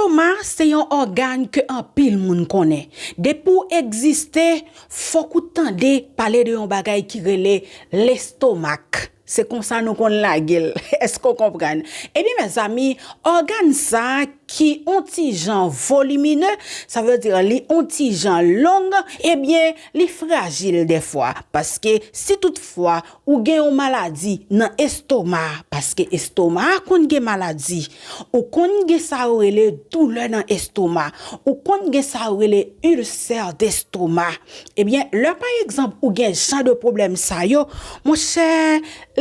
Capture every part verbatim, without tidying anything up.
Estoma se yon ògàn ke anpil moun konnen. Depi w egziste, fòk ou tande pale de yon bagay ki rele lestomak. Se konsa nou konn lage l. Èske w konprann? Ebyen, mezanmi, ògàn sa a ki on ti jan volimine, sa vle di li on ti jan long, ebyen, li frajil dèfwa. Paske si toutfwa ou gen yon maladi nan estoma, paske estoma a konn gen maladi, ou konn gen sa yo rele doulè nan estoma, ou konn gen sa yo rele ilsè destoma. Ebyen, lè pa egzanp ou gen jan de pwoblèm sa yo, monchè,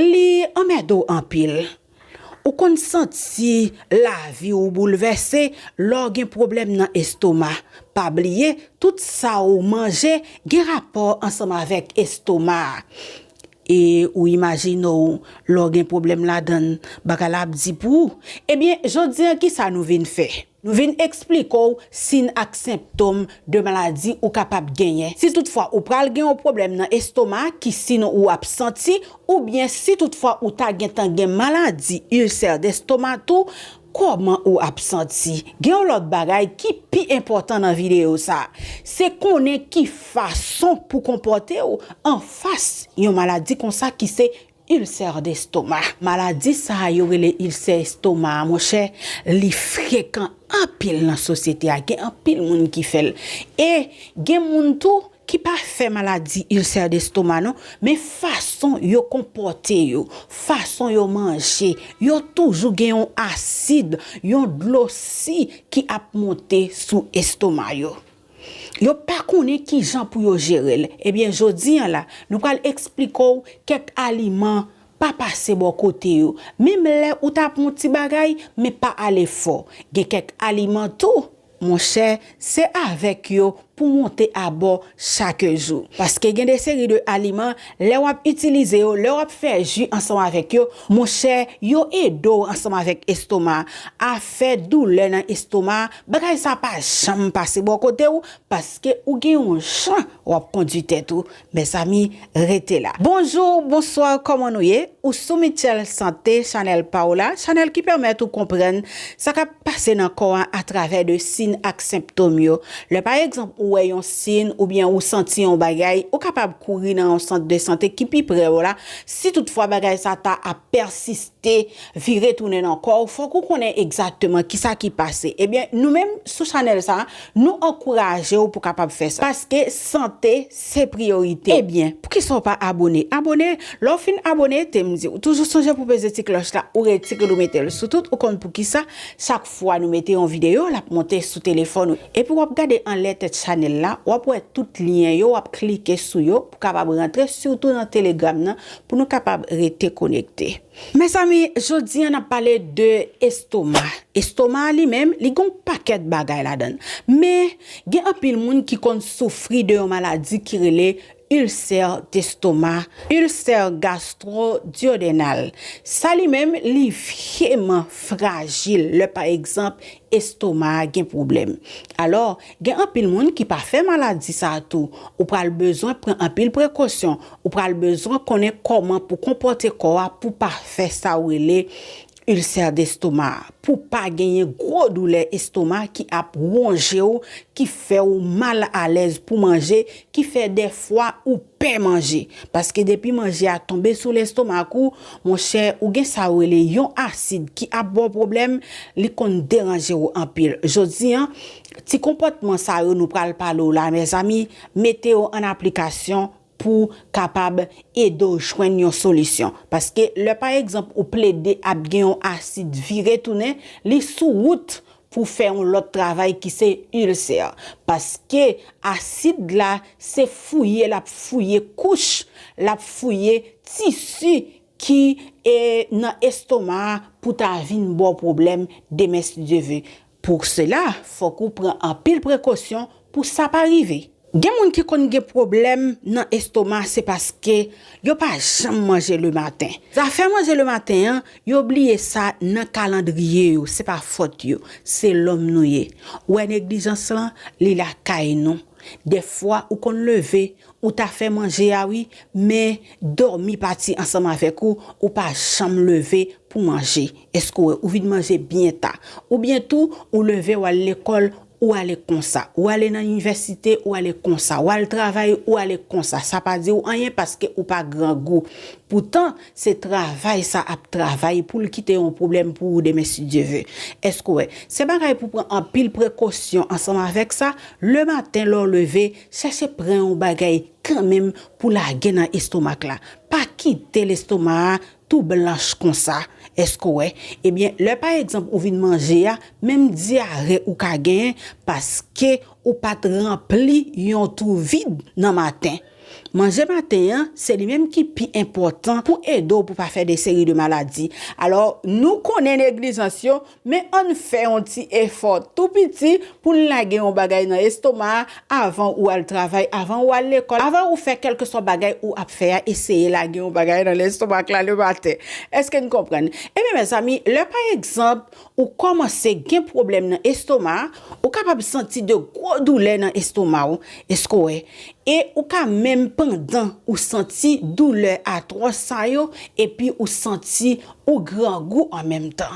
li anmède w anpil. Ou konn santi lavi w boulvèse lè w gen pwoblèm nan estoma. Pa bliye, tout sa w manje gen rapò ansanm avèk estoma a. E ou imajine w, lè w gen pwoblèm ladan l, bagay la ap di pou ou. Ebyen, jodi a, kisa nou vin fè? Nou vin eksplike w siy ak senptòm de maladi ou kapab genyen. Si toutfwa ou pral gen yon pwoblèm nan estoma ki siy ou ap santi, oubyen si toutfwa ou ta gentan gen maladi ilsè destoma tou, kòman ou ap santi? Gen yon lòt bagay ki pi enpòtan nan videyo sa a. Se konnen ki fason pou konpòte w anfas yon maladi konsa ki se ilsè destoma. Maladi sa a yo rele ilsè estoma a, monchè, li frekan anpil nan sosyete a. Gen anpil moun ki fè l. E gen moun tou ki pa fè maladi ilsè destoma non, men fason yo konpòte yo, fason yo manje, yo toujou gen yon asid, yon dlo si ki ap monte sou estoma yo. Yo pa konnen ki jan pou yo jere l. Ebyen, jodi a la, nou pral eksplike w kèk aliman pa pase bò kote yo. Menm lè ou t ap yon ti bagay, men pa ale fò. Gen kèk aliman tou, monchè, se avèk yo pou monte abò chak jou. Paske gen de seri de aliman, lè w ap itilize yo, lè w ap fè ji ansanm avèk yo, monchè, yo ede w ansanm avèk estoma. Afè doulè nan estoma, bagay sa pa janm pase bò kote w, paske ou gen yon jan w ap kondui tèt ou. Mezanmi, rete la. Bonjou, bonswa, kòman nou ye? Ou sou Michel Santé, chanèl pa w la, chanèl ki pèmèt ou konprann sa k ap pase nan kò a atravè de siy ak senptòm yo. Lè pa egzanp ou wè yon siy oubyen ou santi yon bagay, ou kapab kouri nan yon sant de sante ki pi pre w la. Si toutfwa bagay sa ta ap pèsiste, vire tounen nan kò w, fòk ou konnen egzakteman kisa ki pase. Ebyen, nou menm sou chanèl sa, nou ankouraje w pou kapab fè sa. Paske sante se priyorite. Ebyen, poukisa w pa abone? Abone, lè w fin abone, te m di, ou toujou sonje pou peze ti klòch la, ou ret ti klou mete l sou tout, ou konn poukisa, chak fwa nou mete yon videyo, l ap monte sou telefòn ou. Epi w ap gade anlè tèt chanèl la, w ap wè tout lyen yo, w ap klike sou yo pou kapab rantre sitou nan Telegram nan pou nou kapab rete konekte. Mezanmi, jodi a n ap pale de estoma. Estoma a li menm, li gen yon pakèt bagay ladan l. Men, gen anpil moun ki konn soufri de yon maladi ki rele ilsè destoma, ilsè gastwodiyodenal. Sa li menm, li vrèman frajil lè pa egzanp estoma a gen pwoblèm. Alò, gen anpil moun ki pa fè maladi sa a tou. Ou pral bezwen pran anpil prekosyon. Ou pral bezwen konnen kòman pou konpòte kò a pou pa fè sa w rele ilsè destoma a, pou pa genyen gwo doulè estoma ki ap wonje w, ki fè w mal alèz pou manje, ki fè dèfwa ou pè manje. Paske depi manje a tonbe sou lestomak ou, monchè, ou gen sa yo rele yon asid ki ap ba w pwoblèm, li konn deranje w anpil. Jodi a, ti konpòtman sa yo nou pral pale w la, mezanmi, mete yo an aplikasyon pou kapab ede w jwenn yon solisyon. Paske lè pa egzanp ou plede ap gen yon asid vire tounen, li sou wout pou fè yon lòt travay ki se ilsè. Paske asid la se fouye, l ap fouye kouch, l ap fouye tisi ki e nan estoma a pou ta vin ba w pwoblèm demen si Dye ve. Pou sela, fòk ou pran anpil prekosyon pou sa pa rive. Gen moun ki konn gen pwoblèm nan estoma, se paske yo pa janm manje lematen. Zafè manje lematen an, yo bliye sa nan kalandriye yo, se pa fòt yo, se lòm nou ye. Ou wè neglijans lan, li lakay nou. Dèfwa ou konn leve, ou ta fè manje a wi, men dòmi pati ansanm avèk ou, ou pa janm leve pou manje. Èske w wè, ou vin manje byen ta? Oubyen tou, ou leve, w al lekòl, ou ale konsa. Ou ale nan inivèsite, ou ale konsa. Ou al travay, ou ale konsa. Sa pa di w anyen paske ou pa grangou. Poutan, se travay sa ap travay pou l kite yon pwoblèm pou ou demen si Dye ve. Èske w wè? Se bagay pou pran anpil prekosyon ansanm avèk sa. Le maten, lè w leve, chèche pran yon bagay kanmenm pou lage nan estomak la. Pa kite lestoma a tou blanch konsa. Èske w wè? Ebyen, lè pa egzanp ou vin manje a, menm dyare ou ka genyen paske ou pa t ranpli yon twou vid nan maten. Manje maten an, se li menm ki pi enpòtan pou ede w pou pa fè de seri de maladi. Alò, nou konnen neglijans yo, men ann fè yon ti efò tou piti pou n lage yon bagay nan estoma a avan ou al travay, avan ou al lekòl, avan ou fè kèlkeswa bagay ou ap fè a, eseye lage yon bagay nan lestomak la le maten. Èske n konprann? Ebyen, mezanmi, lè pa egzanp, ou kòmanse gen pwoblèm nan estoma a, ou kapab santi de gwo doulè nan estoma w, èske w wè? E ou ka menm pandan ou santi doulè atwòs sa yo, epi ou santi ou grangou an menm tan.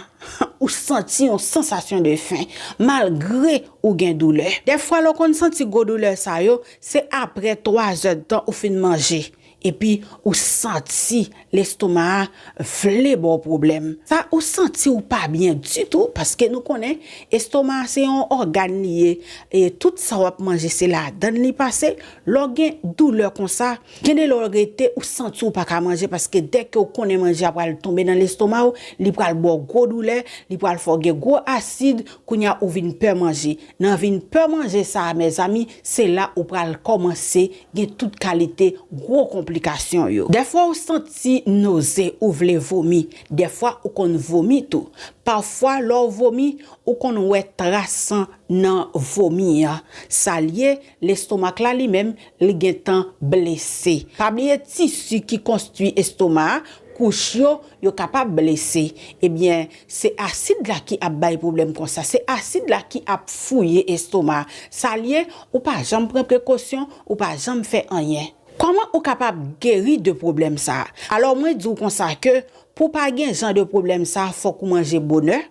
Ou santi yon sansasyon de fen, malgre ou gen doulè. Dèfwa, lè w konn santi gwo doulè sa yo, se apre twa zèdtan ou fin manje. Epi ou santi lestoma a vle ba w pwoblèm. Sa ou santi ou pa byen ditou, paske nou konnen estoma a se yon ògàn li ye, e tout sa w ap manje se ladann li pase. Lè w gen doulè konsa, gen de lè w rete ou santi ou pa ka manje paske dèke w konnen manje a pral tonbe nan lestoma w, li pral ba w gwo doulè, li pral fè w gen gwo asid, kounye a ou vin pè manje. Nan vin pè manje sa a, mezanmi, se la ou pral kòmanse gen tout kalite gwo konplikasyon yo. Dèfwa ou santi noze, ou vle vomi. Dèfwa ou konn vomi tou. Pafwa, lè w vomi, ou konn wè tras san nan vomi an. Sa l ye, lestomak la li menm, li gentan blese. Pa bliye tisi ki konstwi estoma a, kouch yo, yo kapab blese. Ebyen, se asid la ki ap bay pwoblèm konsa. Se asid la ki ap fouye estoma. Sa l ye, ou pa janm pran prekosyon, ou pa janm fè anyen. Kòman ou kapab geri de pwoblèm sa a? Alò, mwen di w konsa ke pou pa gen jan de pwoblèm sa a, fòk ou manje bonè.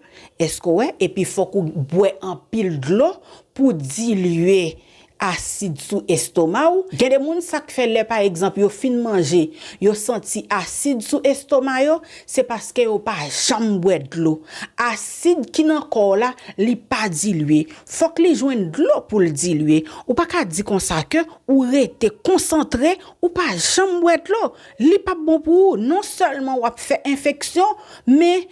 Èske w wè? Epi fòk ou bwè anpil dlo pou dilye asid sou estoma w. Gen de moun, sa k fè lè, pa egzanp, yo fin manje, yo santi asid sou estoma yo, se paske yo pa janm bwè dlo. Asid ki nan kò w la, li pa dilye. Fòk li jwenn dlo pou l dilye. Ou pa ka di konsa ke ou rete konsantre, ou pa janm bwè dlo. Li p ap bon pou ou. Non sèlman w ap fè enfeksyon, men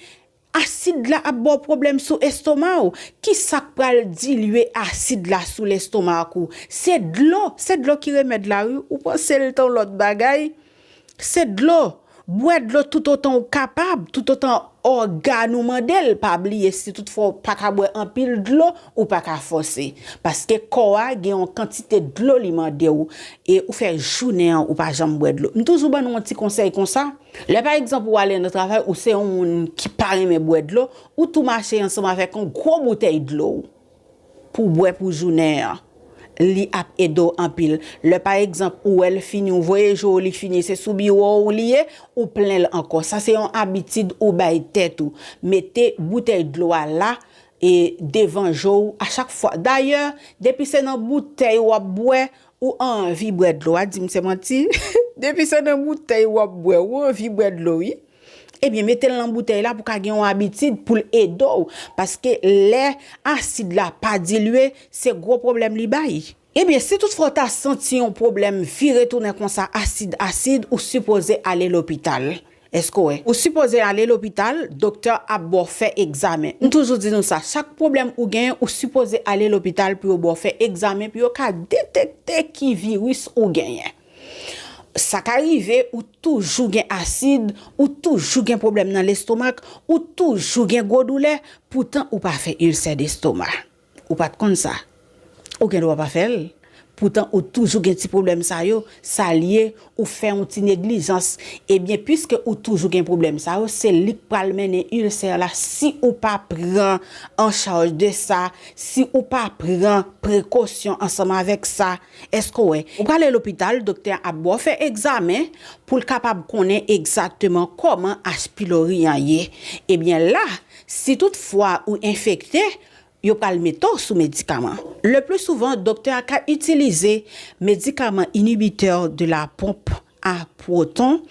asid la ap ba w pwoblèm sou estoma w. Kisa k pral dilye asid la sou lestomak ou? Se dlo, se dlo ki remèd la, wi. Ou panse l t on lòt bagay? Se dlo. Bwè dlo toutotan w kapab, toutotan ògàn ou mande l. Pa bliye, si toutfwa w pa ka bwè anpil dlo, ou pa ka fòse. Paske kò a gen yon kantite dlo li mande w, e ou fè jounen an ou pa janm bwè dlo. M toujou ban nou yon ti konsèy konsa. Lè pa egzanp ou ale nan travay, ou se yon moun ki pa renmen bwè dlo, ou tou mache ansanm avèk yon gwo boutèy dlo pou w bwè pou jounen an. Li ap ede w anpil. Lè pa egzanp ou wè l fini, ou voye je w, li fini, se sou biwo w li ye, ou plen l ankò. Sa se yon abitid ou bay tèt ou. Mete boutèy dlo a la, e devan je w a chak fwa. Dayè, depi se nan boutèy w ap bwè, ou anvi bwè dlo a, di m se manti. Depi se nan boutèy w ap bwè, ou anvi bwè dlo, wi. Ebyen, mete l nan boutèy la pou ka gen yon abitid pou l ede w. Paske lè asid la pa dilye, se gwo pwoblèm li bay. Ebyen, si toutfwa w ta santi yon pwoblèm vire tounen konsa, asid, asid, ou sipoze ale lopital. Èske w wè? Ou sipoze ale lopital, doktè ap ba w fè egzamen. M toujou di nou sa, chak pwoblèm ou genyen, ou sipoze ale lopital pou yo ba w fè egzamen, pou yo ka detekte ki viris ou genyen. Sa ka rive, ou toujou gen asid, ou toujou gen pwoblèm nan lestomak, ou toujou gen gwo doulè, poutan ou pa fè ilsè destoma. Ou pa t konn sa. Ou gen dwa pa fè l. Poutan ou toujou gen ti pwoblèm sa yo, sa l ye, ou fè yon ti neglijans. Ebyen, piske ou toujou gen pwoblèm sa yo, se li k pral mennen ilsè la si ou pa pran an chaj de sa, si ou pa pran prekosyon ansanm avèk sa. Èske w wè? Ou prale lopital, doktè a ap ba w fè egzamen pou l kapab konnen egzakteman kòman H. pylori an ye. Ebyen la, si toutfwa ou enfekte, yo pral mete w sou medikaman. Le pli souvan, doktè a ka itilize medikaman inhibitè de la pompe à proton.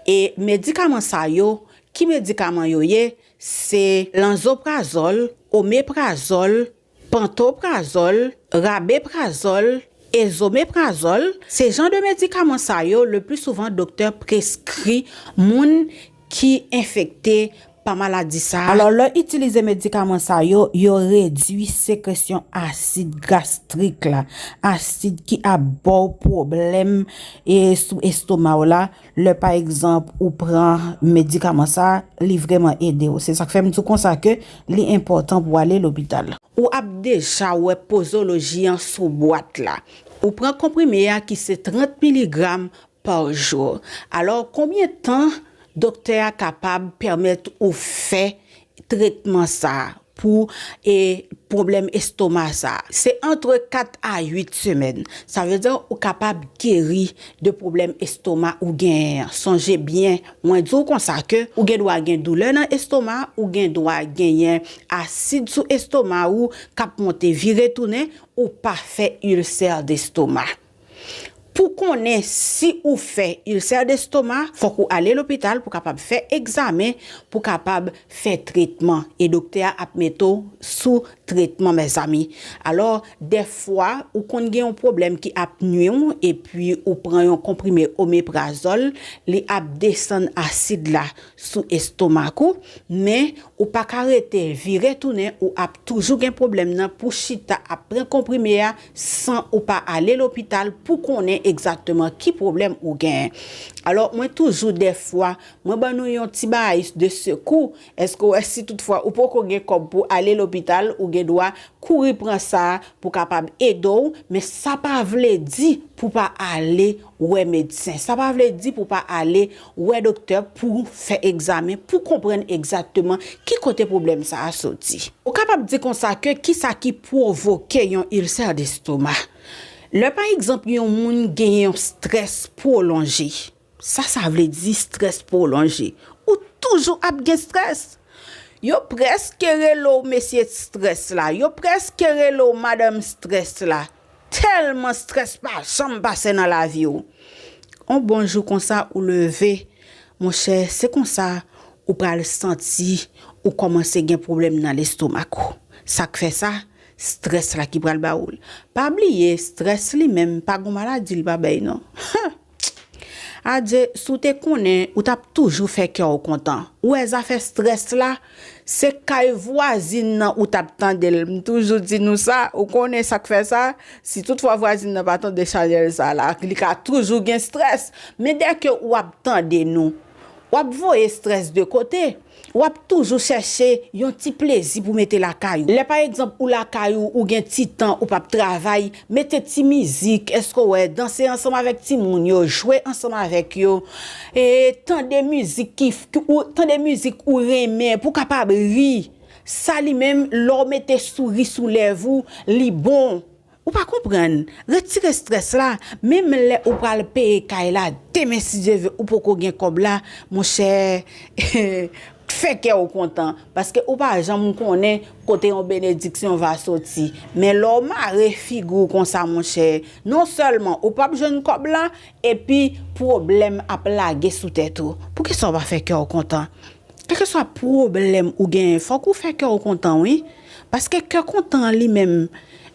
E medikaman sa yo, ki medikaman yo ye? Se lanzoprazòl, omeprazòl, pantoprazòl, rabeprazòl, ezomeprazòl. Se jan de medikaman sa yo, le pli souvan, doktè preskri moun ki enfekte pa maladi sa a. Alò, lè w itilize medikaman sa yo, yo redui sekresyon asid gastrik la, asid ki ap ba w pwoblèm e sou estoma w la. Lè, pa egzanp, ou pran medikaman sa a, li vrèman ede w. Se sa k fè m di w konsa ke li enpòtan pou w ale lopital. Ou ap deja wè pozoloji an sou bwat la. Ou pran konprime a ki se trant miligram pa jou. Alò, konbyen tan doktè a kapab pèmèt ou fè tretman sa a pou e pwoblèm estoma sa a? Se antre kat a uit semèn. Sa vle di ou kapab geri de pwoblèm estoma ou genyen an. Sonje byen, mwen di w konsa ke ou gen dwa gen doulè nan estoma, ou gen dwa genyen asid sou estoma ou k ap monte vire tounen, ou pa fè ilsè destoma. Pou konnen si ou fè ilsè destoma, fòk ou ale lopital pou kapab fè egzamen, pou kapab fè tretman. E doktè a ap mete w sou tretman, mezanmi. Alò, dèfwa, ou konn gen yon pwoblèm ki ap nwi w, epi ou pran yon konprime omeprazòl, li ap desann asid la sou estomak ou, men ou pa ka rete vire tounen, ou ap toujou gen pwoblèm nan pou chita ap pran konprime a san ou pa ale lopital pou konnen egzakteman ki pwoblèm ou genyen. Alò, mwen toujou dèfwa, mwen ban nou yon ti bagay de sekou. Èske w wè si toutfwa ou poko gen kòb pou ale lopital, ou gen dwa kouri pran sa pou kapab ede w, men sa pa vle di pou pa ale wè medsen. Sa pa vle di pou pa ale wè doktè pou fè egzamen, pou konprann egzakteman ki kote pwoblèm sa a soti. Ou kapab di konsa ke kisa ki pwovoke yon ilsè destoma. Lè pa egzanp yon moun gen yon strès pwolonje, sa sa vle di strès pwolonje? Ou toujou ap gen strès. Yo prèske rele w mesye strès la, yo prèske rele w madanm strès la. Tèlman strès pa janm pase nan lavi w. On bon jou konsa ou leve, monchè, se konsa ou pral santi ou kòmanse gen pwoblèm nan lestomak ou. Sa k fè sa? Strès la ki pral ba ou l. Pa bliye, strès li menm pa gon maladi li pa bay non. Adye, si w te konnen, ou t ap toujou fè kè w kontan. Ou wè zafè strès la, se kay vwazin nan ou t ap tande l. M toujou di nou sa, ou konnen sa k fè sa? Si toutfwa vwazin nan pa tande chanèl sa la, li ka toujou gen strès. Men dèke w ap tande nou, w ap voye strès de kote. W ap toujou chèche yon ti plezi pou mete lakay ou. Lè pa egzanp ou lakay ou, ou gen ti tan ou p ap travay, mete ti mizik, èske w wè, danse ansanm avèk timoun yo, jwe ansanm avèk yo, e tande mizik ki, ki ou tande mizik ou renmen pou w kapab ri. Sa li menm, lè w mete souri sou lèv ou, li bon. Ou pa konprann. Retire strès la. Menm lè ou pral peye kay la, demen si Dye vle ou poko gen kòb la, monchè, fè kè w kontan. Paske ou pa janm konnen kote yon benediksyon va soti. Men lè w mare figi w konsa, monchè, non sèlman ou p ap jwenn kòb la, epi pwoblèm ap lage sou tèt ou. Poukisa w pa fè kè w kontan? Kèlkeswa pwoblèm ou genyen, fòk ou fè kè w kontan, wi. Paske kè kontan an li menm,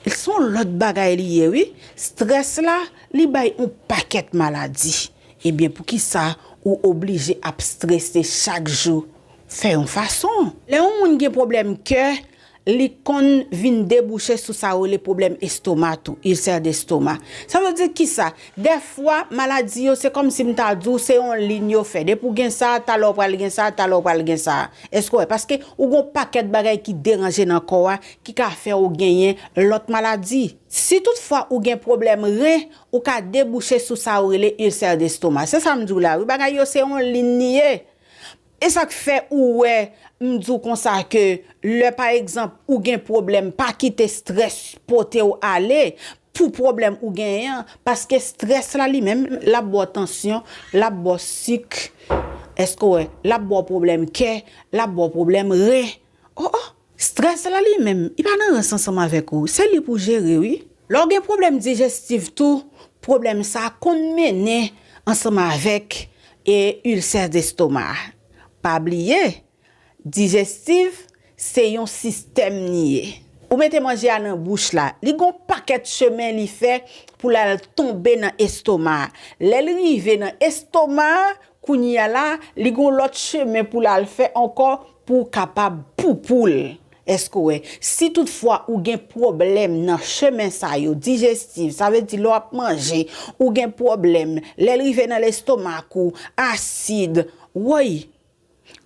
se yon lòt bagay li ye, wi. Strès la, li bay yon pakèt maladi. Ebyen, poukisa ou oblije ap strese chak jou? Fè yon fason. Lè yon moun gen pwoblèm kè, li konn vin debouche sou sa yo rele pwoblèm estoma tou, ilsè destoma. Sa vle di kisa? Dèfwa, maladi yo, se kòmsi m ta di w, se yon liy yo fè. Depi w gen sa, talè w pral gen sa, talè w pral gen sa. Èske w wè? Paske ou gen yon pakèt bagay ki deranje nan kò a, ki ka fè w genyen lòt maladi. Si toutfwa ou gen pwoblèm ren, ou ka debouche sou sa yo rele ilsè destoma. Se sa m di w la, wi, bagay yo se yon liy li ye. E sa k fè ou wè m di w konsa ke lè, pa egzanp, ou gen pwoblèm, pa kite estrès pote w ale pou pwoblèm ou genyen an, paske estrès la li menm, l ap ba w tansyon, l ap ba w sik, èske w wè, l ap ba w pwoblèm kè, l ap ba w pwoblèm ren. Oh, oh, estrès la li menm, li pa nan rans ansanm avèk ou, se li pou jere, wi. Lè w gen pwoblèm dijestif tou, pwoblèm sa a konn mennen ansanm avèk e ilsè destoma. Pa bliye, dijestif, se yon sistèm li ye. Ou mete manje a nan bouch la, li gon pakèt chemen li fè pou l al tonbe nan estoma a. Lè l rive nan estoma a, kounye a la, li gon lòt chemen pou l al fè ankò pou w kapab poupou l. Èske w wè? Si toutfwa ou gen pwoblèm nan chemen sa yo, dijestif, sa vle di lè w ap manje, ou gen pwoblèm, lè l rive nan lestomak ou, asid, woy,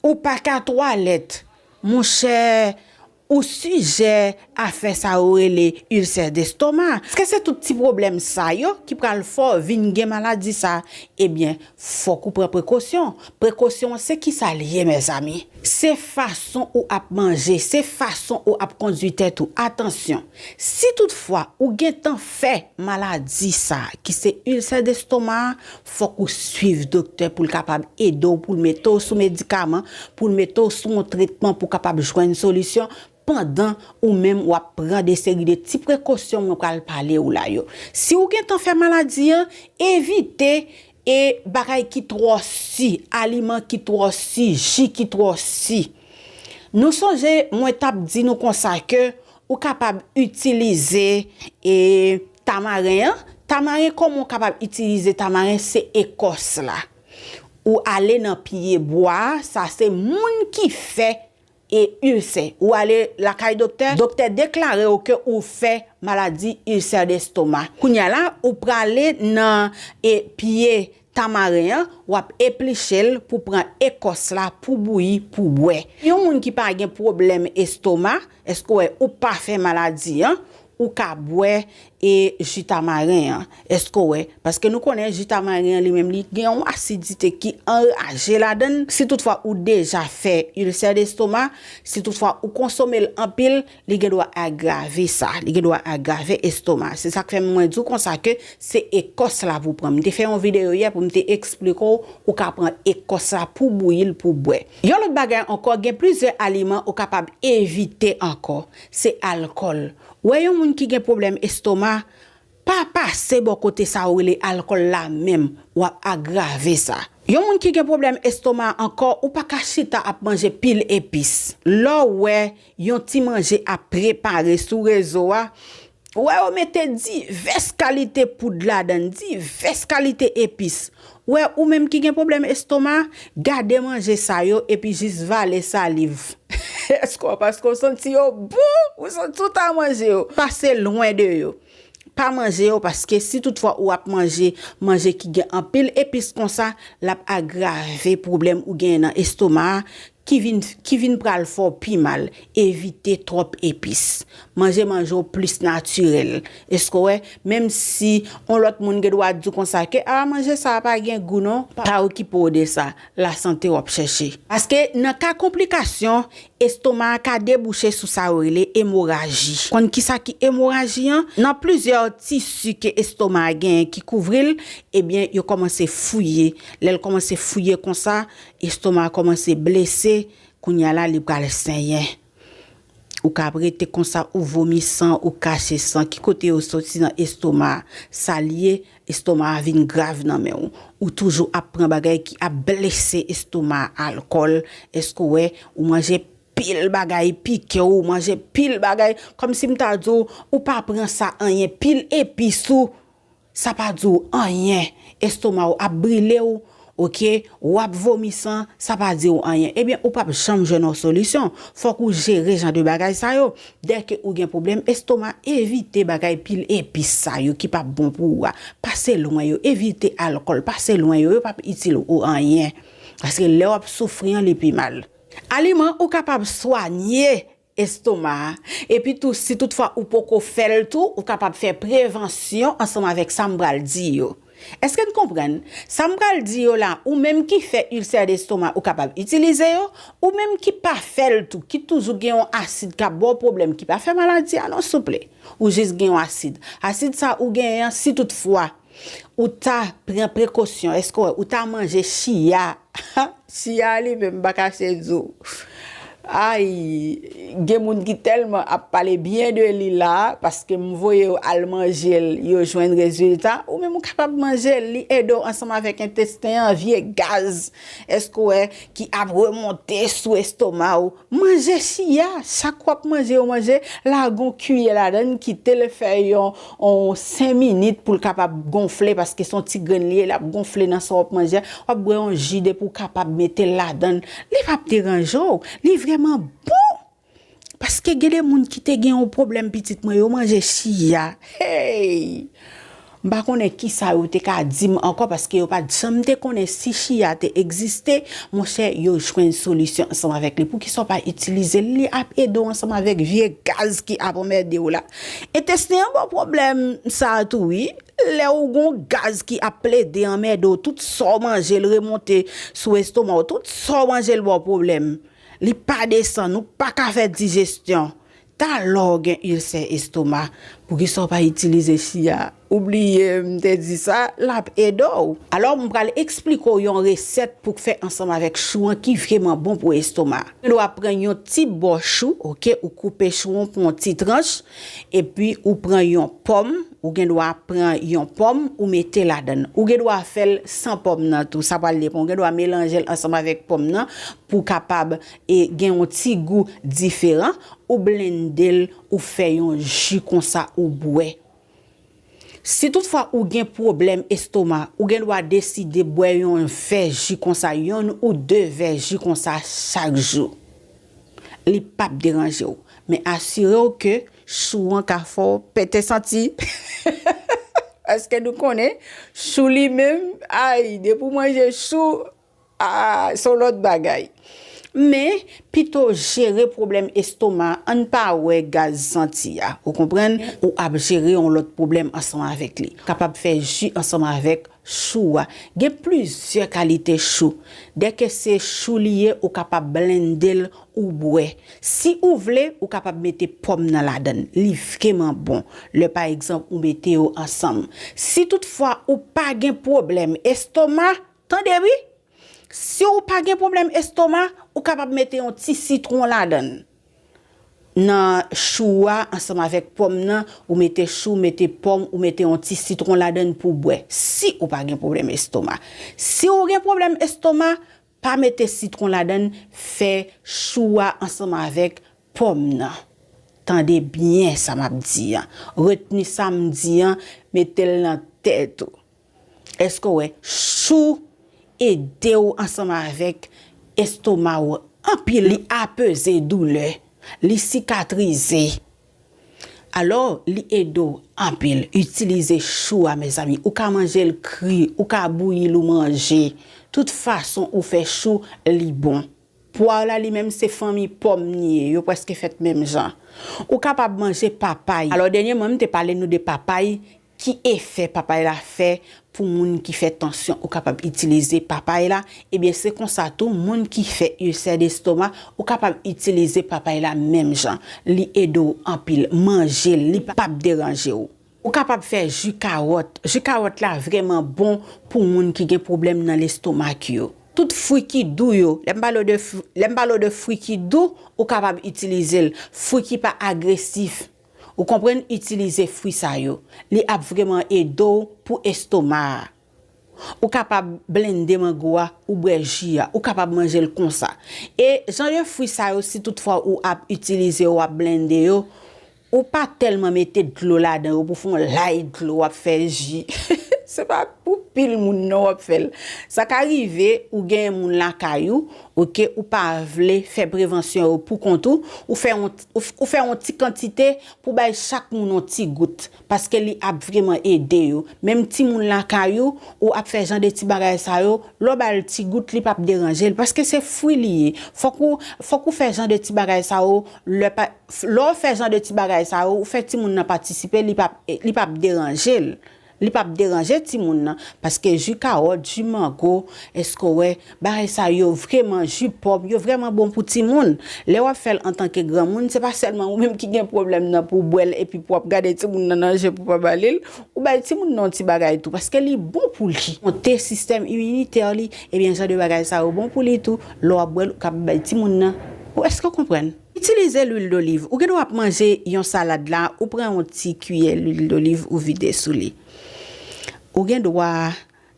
ou pa ka twalèt, monchè, ou sijè a fè sa yo rele ilsè destoma. Èske se tout ti pwoblèm sa yo ki pral fè w vin gen maladi sa? Ebyen, fòk ou pran prekosyon. Prekosyon an se kisa l ye, mezanmi? Se fason ou ap manje, se fason ou ap kondui tèt ou. Atansyon, si toutfwa ou gentan fè maladi sa a, ki se ilsè destoma a, fòk ou swiv doktè pou l kapab ede w, pou l mete w sou medikaman, pou l mete w sou yon tretman pou w kapab jwenn solisyon pandan ou menm w ap pran de seri de ti prekosyon mwen pral pale w la yo. Si w gentan fè maladi an, evite e bagay ki twò si, aliman ki twò si, ji ki twò si. Nou sonje mwen t ap di nou konsa ke ou kapab itilize e tamaren an. Tamaren, kòman ou kapab itilize tamaren? Se ekòs la. Ou ale nan pye bwa a, sa se moun ki fè e ilsè. Ou ale lakay doktè, doktè deklare w ke ou fè maladi ilsè destoma. Kounye a la, ou prale nan e pye tamaren an, w ap epliche l pou pran ekòs la pou bouyi, pou bwè. Yon moun ki pa gen pwoblèm estoma, èske w wè ou pa fè maladi an, ou ka bwè e ji tamaren an. Èske w wè? Paske nou konnen ji tamaren an li menm li gen yon asidite ki anraje ladan l. Si toutfwa ou deja fè ilsè destoma, si toutfwa ou konsome l anpil, li gen dwa agrave sa. Li gen dwa agrave estoma. Se sa k fè mwen di w konsa ke se ekòs la pou pran. M te fè yon videyo yè pou m te eksplike w, ou ka pran ekòs la pou bouyi l, pou bwè. Yon lòt bagay ankò, gen plizyè aliman ou kapab evite ankò. Se alkòl. Ou wè yon moun ki gen pwoblèm estoma, pa pase bò kote sa yo rele alkòl la menm, w ap agrave sa. Yon moun ki gen pwoblèm estoma ankò, ou pa ka chita ap manje pil epis. Lè w wè yon ti manje ap prepare sou rezo a, ou wè yo mete divès kalite poud ladan l, divès kalite epis. Ou wè ou menm ki gen pwoblèm estoma, gade manje sa yo epi jis vale saliv. Èske w, paske w santi yo bon, ou santi w ta manje yo. Pase lwen de yo. Pa manje yo, paske si toutfwa ou ap manje manje ki gen anpil epis konsa, l ap agrave pwoblèm ou genyen nan estoma a, ki vin, ki vin pral fè w pi mal. Evite twòp epis. Manje manje w plis natirèl. Èske w wè? Menm si yon lòt moun gen dwa di w konsa ke, a, manje sa a pa gen gou non, pa okipe w de sa. Lasante w ap chèche. Paske nan ka konplikasyon, estoma a ka debouche sou sa yo rele emoraji. Konn kisa ki emoraji an? Nan plizyè tisi ke estoma a genyen ki kouvri l, ebyen, yo kòmanse fouye. Lè l kòmanse fouye konsa, estoma a kòmanse blese, kounye a la, li pral senyen. Ou ka ap rete konsa, ou vomi san, ou kache san. Ki kote yo soti nan estoma a? Sa l ye, estoma a vin grav nan men w. Ou toujou ap pran bagay ki ap blese estoma a, alkòl. Èske w wè, ou manje pil bagay pike w, ou manje pil bagay, kòmsi m ta di w, ou pa pran sa anyen, pil epis ou, sa pa di w anyen. Estoma w ap brile w, oke, w ap vomi san, sa pa di w anyen. Ebyen, ou p ap janm jwenn yon solisyon. Fòk ou jere jan de bagay sa yo. Dèke ou gen pwoblèm estoma, evite bagay pil epis sa yo ki p ap bon pou ou a. Pase lwen yo, evite alkòl, pase lwen yo, yo p ap itil ou anyen. Paske lè w ap soufri an, li pi mal. Aliman ou kapab swanye estoma a. Epi tou, si toutfwa ou poko fè l tou, ou kapab fè prevansyon ansanm avèk sa m pral di yo. Èske n konprann? Sa m pral di yo la, ou menm ki fè ilsè destoma, ou kapab itilize yo, ou menm ki pa fè l tou, ki toujou gen yon asid k ap ba w pwoblèm, ki pa fè maladi a non, souple. Ou jis gen yon asid. Asid sa ou genyen an, si toutfwa ou ta pran prekosyon, èske w wè, ou ta manje chiya? Chiya li menm, m pa kache di w. Ay, gen moun ki tèlman ap pale byen de li la, paske m voye yo al manje l, yo jwenn rezilta. Ou menm ou kapab manje l, li ede w ansanm avèk entesten an, vye gaz, èske w wè, ki ap remonte sou estoma w. Manje chiya, chak w ap manje yon manje, lage yon kiyè ladan l, kite l fè yon, yon senk minit pou l kapab gonfle, paske se yon ti grenn li ye, l ap gonfle nan sa w ap manje a. W ap bwè yon ji depi w kapab mete l ladan l. Li p ap deranje w, li vrèman bon. Paske gen de moun ki te gen yon pwoblèm pitit mwen, yo manje chiya. Hey! M pa konnen kisa yo te ka di m ankò, paske yo pa t janm te konnen si chiya te egziste. Monchè, yo jwenn solisyon ansanm avèk li. Poukisa w pa itilize l? Li ap ede w ansanm avèk vye gaz ki ap anmède w la. Entesten an ba w pwoblèm sa a tou, wi. Lè ou gon gaz ki ap plede anmède w, tout sa w manje, l remonte sou estoma w, tout sa w manje, l ba w pwoblèm. Li pa desann, ou pa ka fè dijesyon. Talè w gen ilsè estoma, poukisa w pa itilize chiya? Ou bliye m te di sa, l ap ede w. Alò, m pral eksplike w yon resèt pou k fè ansanm avèk chou an ki vrèman bon pou estoma. Ou dwa pran yon ti bò chou, oke, ou koupe chou an pou yon ti tranch, epi ou pran yon pòm, ou gen dwa pran yon pòm, ou mete ladan l. Ou gen dwa fè l san pòm nan tou, sa pral depann. Ou gen dwa melanje l ansanm avèk pòm nan pou w kapab e gen yon ti gou diferan. Ou blende l, ou fè yon ji konsa, ou bwè. Si toutfwa ou gen pwoblèm estoma, ou gen dwa deside bwè yon vè ji konsa, yonn ou de vè ji konsa chak jou. Li p ap deranje w. Men asire w ke chou an ka fè w pete santi. Paske nou konnen, chou li menm, ay, depi w manje chou, a, se yon lòt bagay. Men, pito jere pwoblèm estoma, ann pa wè gaz santi a. Ou konprann? Ou ap jere yon lòt pwoblèm ansanm avèk li. Kapab fè ji ansanm avèk chou a. Gen plizyè kalite chou. Dèke se chou li ye, ou kapab blende l, ou bwè. Si ou vle, ou kapab mete pòm nan ladan l. Li vrèman bon. Lè, pa egzanp, ou mete yo ansanm. Si toutfwa ou pa gen pwoblèm estoma, tande wi, si w pa gen pwoblèm estoma, ou kapab mete yon ti sitwon ladan l. Nan chou a, ansanm avèk pòm nan, ou mete chou, mete pòm, ou mete yon ti sitwon ladan l pou w bwè. Si ou pa gen pwoblèm estoma. Si w gen pwoblèm estoma, pa mete sitwon ladan l, fè chou a ansanm avèk pòm nan. Tande byen sa m ap di an. Retni sa m di an, mete l nan tèt ou. Èske w wè, chou ede w ansanm avèk estoma w anpil. Li apeze doulè, li sikatrize. Alò, li ede w anpil. Itilize chou a, mezanmi. Ou ka manje l kri, ou ka bouyi l, ou manje. Tout fason ou fè chou, li bon. Pwa la, li menm, se fanmi pòm li ye, yo prèske fèt menm jan. Ou kapab manje papay. Alò, dènyèman, m te pale nou de papay, ki efè papay la fè pou moun ki fè tansyon, ou kapab itilize papay la. Ebyen, se konsa tou, moun ki fè ilsè destoma, ou kapab itilize papay la menm jan. Li ede w anpil. Manje l, li p ap deranje w. Ou kapab fè ji kawòt. Ji kawòt la vrèman bon pou moun ki gen pwoblèm nan lestomak yo. Tout fwi ki dou yo, lè m pale w de fwi, lè m pale w de fwi ki dou, ou kapab itilize l. Fwi ki pa agresif. Ou konprann? Itilize fwi sa yo. Li ap vrèman ede w pou estoma a. Ou kapab blende mango a, ou bwè ji a. Ou kapab manje l konsa. E jan de fwi sa yo, si toutfwa ou ap itilize yo, w ap blende yo, ou pa tèlman mete dlo ladan yo pou fè yon lay dlo w ap fè ji. Se pa pou anpil moun non w ap fè l. Sa ka rive ou genyen moun lakay ou, oke, ou pa vle fè prevansyon yo pou kont ou, ou fè yon, ou, ou fè yon ti kantite pou bay chak moun yon ti gout, paske li ap vreman ede yo. Menm timoun lakay ou, ou ap fè jan de ti bagay sa yo, lè w ba l ti gout, li p ap deranje l, paske se fwi li ye. Fòk ou, fòk ou fè jan de ti bagay sa yo, lè pa, lè w fè jan de ti bagay sa yo, ou fè timoun nan patisipe, li p ap, li p ap deranje l. Li p ap deranje timoun nan, paske ji kawòt, ji mango, èske w wè, bagay sa yo vreman, ji pòm, yo vreman bon pou timoun. Lè w ap fè l antanke granmoun, se pa sèlman ou menm ki gen pwoblèm nan pou w bwè l epi pou w ap gade timoun nan nan je pou w pa ba li l, ou bay timoun nan yon ti bagay tou, paske li bon pou li. Monte sistèm iminitè li, ebyen, jan de bagay sa yo bon pou li tou. Lè w ap bwè l, ou kab bay timoun nan. Ou, èske w konprann? Itilize lwil doliv. Ou gen dwa ap manje yon salad la, ou pran yon ti kiyè lwil doliv, ou vide sou li. Ou gen dwa,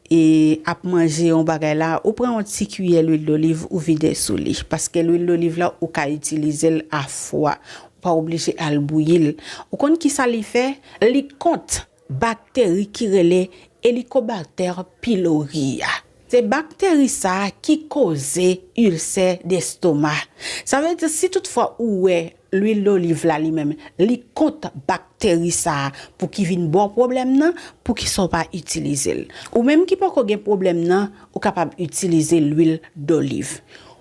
e, ap manje yon bagay la, ou pran yon ti kiyè lwil doliv, ou vide sou li. Paske lwil doliv la, ou ka itilize l a fwa. Ou pa oblije al bouyi l. Ou konn ki sa li fè? Li kont bakteri ki rele Helicobacter pylori a. Se bakteri sa a ki koze ilsè destoma. Sa vle di, si toutfwa ou wè lwil doliv la li menm, li kont bakteri sa a pou ki vin ba w pwoblèm nan, poukisa w pa itilize l? Ou menm ki poko gen pwoblèm nan, ou kapab itilize lwil doliv.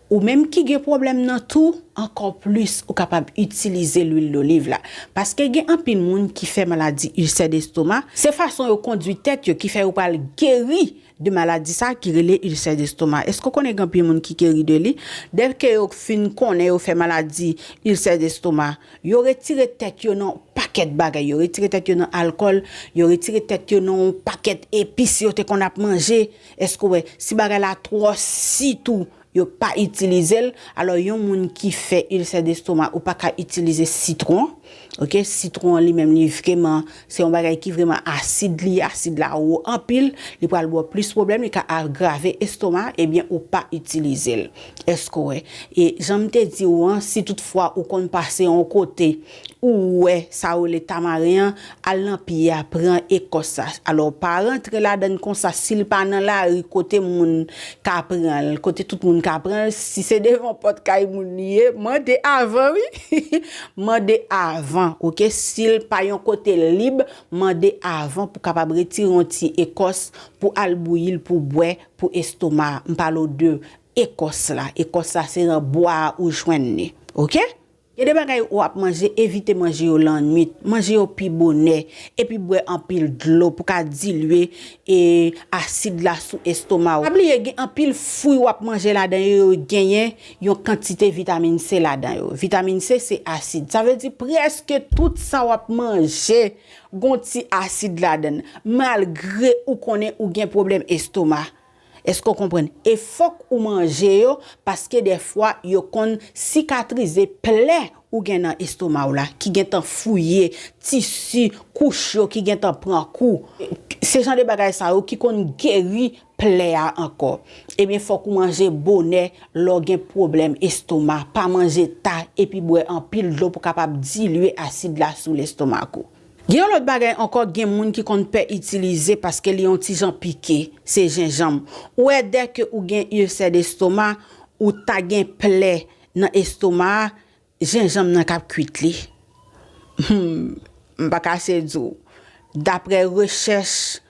Ou menm ki gen pwoblèm nan tou, ankò plis, ou kapab itilize lwil doliv la. Paske gen anpil moun ki fè maladi ilsè destoma, se fason yo kondui tèt yo ki fè yo pral geri de maladi sa ki rele ilsè destoma. Èske w konnen gen anpil moun ki geri de li? Dèke yo fin konnen yo fè maladi ilsè destoma, yo retire tèt yo nan yon pakèt bagay. Yo retire tèt yo nan alkòl, yo retire tèt yo nan yon pakèt epis yo te konn ap manje. Èske w wè, si bagay la twò si tou, yo pa itilize l. Alò, yon moun ki fè ilsè destoma, ou pa ka itilize sitwon. Oke, sitwon an li menm, li vreman, se yon bagay ki vreman asid, li asid la wo anpil, li pral ba w plis pwoblèm, li ka agrave estoma, ebyen, ou pa itilize l. Èske w wè? E jan m te di w an, si toutfwa ou konn pase yon kote, ou wè sa yo rele tamaren an, al nan pye a, pran ekòs sa. Alò, pa rantre ladan l konsa, si l pa nan lari kote moun ka pran l, kote tout moun ka pran l, si se devan pòt kay moun li ye, mande avan, wi. Mande avan, oke? Si l pa yon kote lib, mande avan pou kapab retire yon ti ekòs pou al bouyi l, pou bwè, pou estoma. M pale w de ekòs la. Ekòs la, se nan bwa a ou jwenn li, oke? Gen de bagay ou ap manje, evite manje yo lannwit. Manje yo pi bonè, epi bwè anpil dlo pou ka dilye, e, asid la sou estoma w. Pa bliye, gen anpil fwi w ap manje ladan yo, yo genyen yon kantite vitamin C ladan yo. Vitamin C se asid. Sa vle di prèske tout sa w ap manje gon ti asid ladan l, malgre ou konnen ou gen pwoblèm estoma. Èske w konprann? E fòk ou manje yo, paske dèfwa yo konn sikatrize plè ou gen nan estoma w la, ki gentan fouye, tisi, kouch yo ki gentan pran kou. Se jan de bagay sa yo ki konn geri plè a ankò. Ebyen, fòk ou manje bonè lè w gen pwoblèm estoma. Pa manje ta epi bwè anpil dlo pou kapab dilye asid la sou lestomak ou. Gen yon lòt bagay ankò, gen moun ki konn pè itilize paske li yon ti jan pike, se jenjanm. Ou wè, dèke ou gen ilsè destoma, ou ta gen plè nan estoma a, jenjanm nan k ap kuit li. Hmm, m pa ka se di w. Daprè rechèch,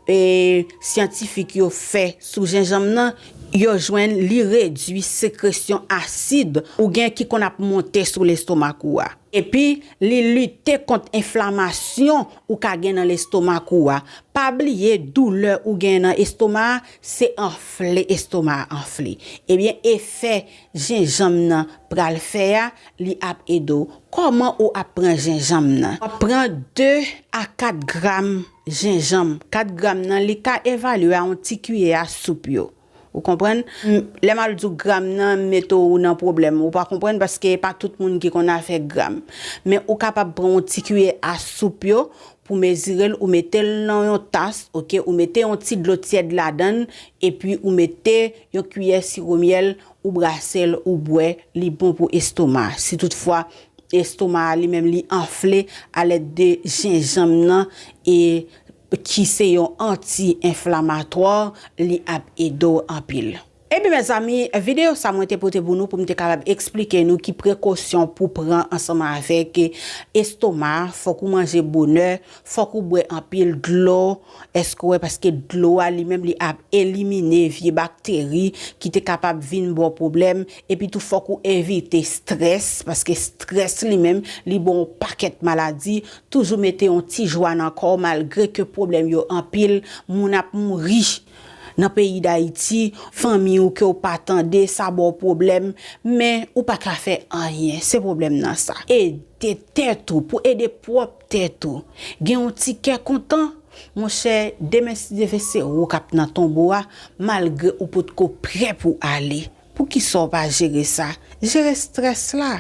e, syantifik yo fè sou jenjanm nan, yo jwenn li redui sekresyon asid ou gen ki konn ap monte sou lestomak ou a. Epi, li lite kont enflamasyon ou ka gen nan lestomak ou a. Pa bliye, doulè ou gen nan estoma a, se anfle estoma a anfle. Ebyen, efè jenjanm nan pral fè a, li ap ede w. Kòman ou ap pran jenjanm nan? W ap pran de a kat gram jenjanm. Kat gram nan, li ka evalye a yon ti kiyè a soup yo. Ou konprann? M, lè m al di w gram nan, m mete w nan pwoblèm. Ou pa konprann paske pa tout moun ki konn afè gram. Men ou kapab pran yon ti kiyè a soup yo pou mezire l, ou mete l nan yon tas, oke? Ou mete yon ti dlo tyèd ladan l, epi ou mete yon kiyè siwo myèl, ou brase l, ou bwè, li bon pou estoma. Si toutfwa estoma a li menm li anfle alèd de jenjanm nan, e ki se yon anti-enflamatwa, li ap ede w anpil. Ebyen, mezanmi, videyo sa mwen te pote pou nou, pou m te kapab eksplike nou ki prekosyon pou pran ansanm avèk estoma. Fòk ou manje bonè, fòk ou bwè anpil dlo. Èske w wè? Paske dlo a li menm, li ap elimine vye bakteri ki te kapab vin ba w pwoblèm. Epi tou, fòk ou evite strès, paske strès li menm, li ba w yon pakèt maladi. Toujou mete yon ti jwa nan kò w, malgre ke pwoblèm yo anpil, moun ap mouri nan peyi Dayiti, fanmi w ke w pa tande, sa ba w pwoblèm, men ou pa ka fè anyen, se pwoblèm nan sa. Ede tèt ou, pou ede pwòp tèt ou. Gen yon ti kè kontan, monchè, demen si Dye vle se ou k ap nan tonbo a, malgre ou potko prè pou ale. Poukisa w pa jere sa? Jere strès la.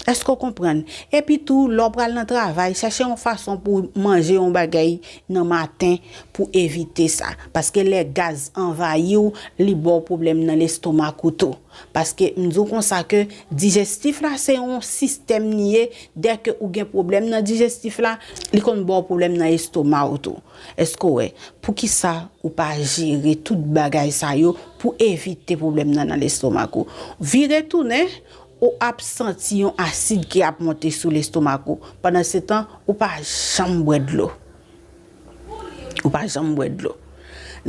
Èske w konprann? Epi tou, lè w pral nan travay, chèche yon fason pou w manje yon bagay nan maten pou evite sa. Paske lè gaz anvayi w, li ba w pwoblèm nan lestomak ou tou. Paske m di w konsa ke dijestif la, se yon sistèm li ye. Dèke ou gen pwoblèm nan dijestif la, li konn ba w pwoblèm nan estoma w tou. Èske w wè? Poukisa ou pa jere tout bagay sa yo pou evite pwoblèm nan nan lestomak ou? Vire tounen, ou ap santi yon asid ki ap monte sou lestomak ou. Pandansetan, ou pa janm bwè dlo. Ou pa janm bwè dlo.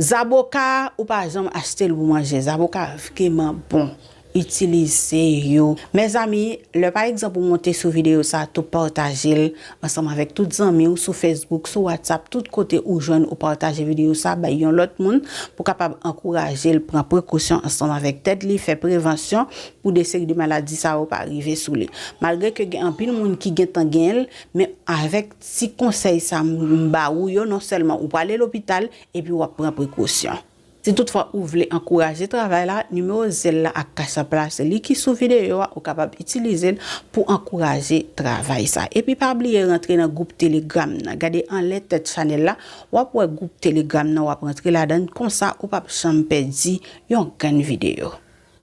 Zaboka, ou pa janm achte l pou manje. Zaboka vrèman bon. Itilize yo. Mezanmi, lè pa egzanp ou monte sou videyo sa, tou pataje l ansanm avèk tout zanmi w sou Facebook, sou WhatsApp, tout kote ou jwenn ou pataje videyo sa, bay yon lòt moun pou kapab ankouraje l pran prekosyon ansanm avèk tèt li, fè prevansyon pou de seri de maladi sa yo pa rive sou li. Malgre ke gen anpil moun ki gentan gen l, men avèk ti konsèy sa m ba ou yo, non sèlman ou prale lopital, epi w ap pran prekosyon. Si toutfwa ou vle ankouraje travay la, nimewo Zelle la ak Cash App la, se li ki sou videyo a, ou kapab itilize l pou ankouraje travay sa. Epi pa bliye rantre nan gwoup Telegram nan. Gade anlè tèt chanèl la, w ap wè gwoup Telegram nan, w ap rantre ladan l, konsa ou p ap janm pèdi yon grenn videyo.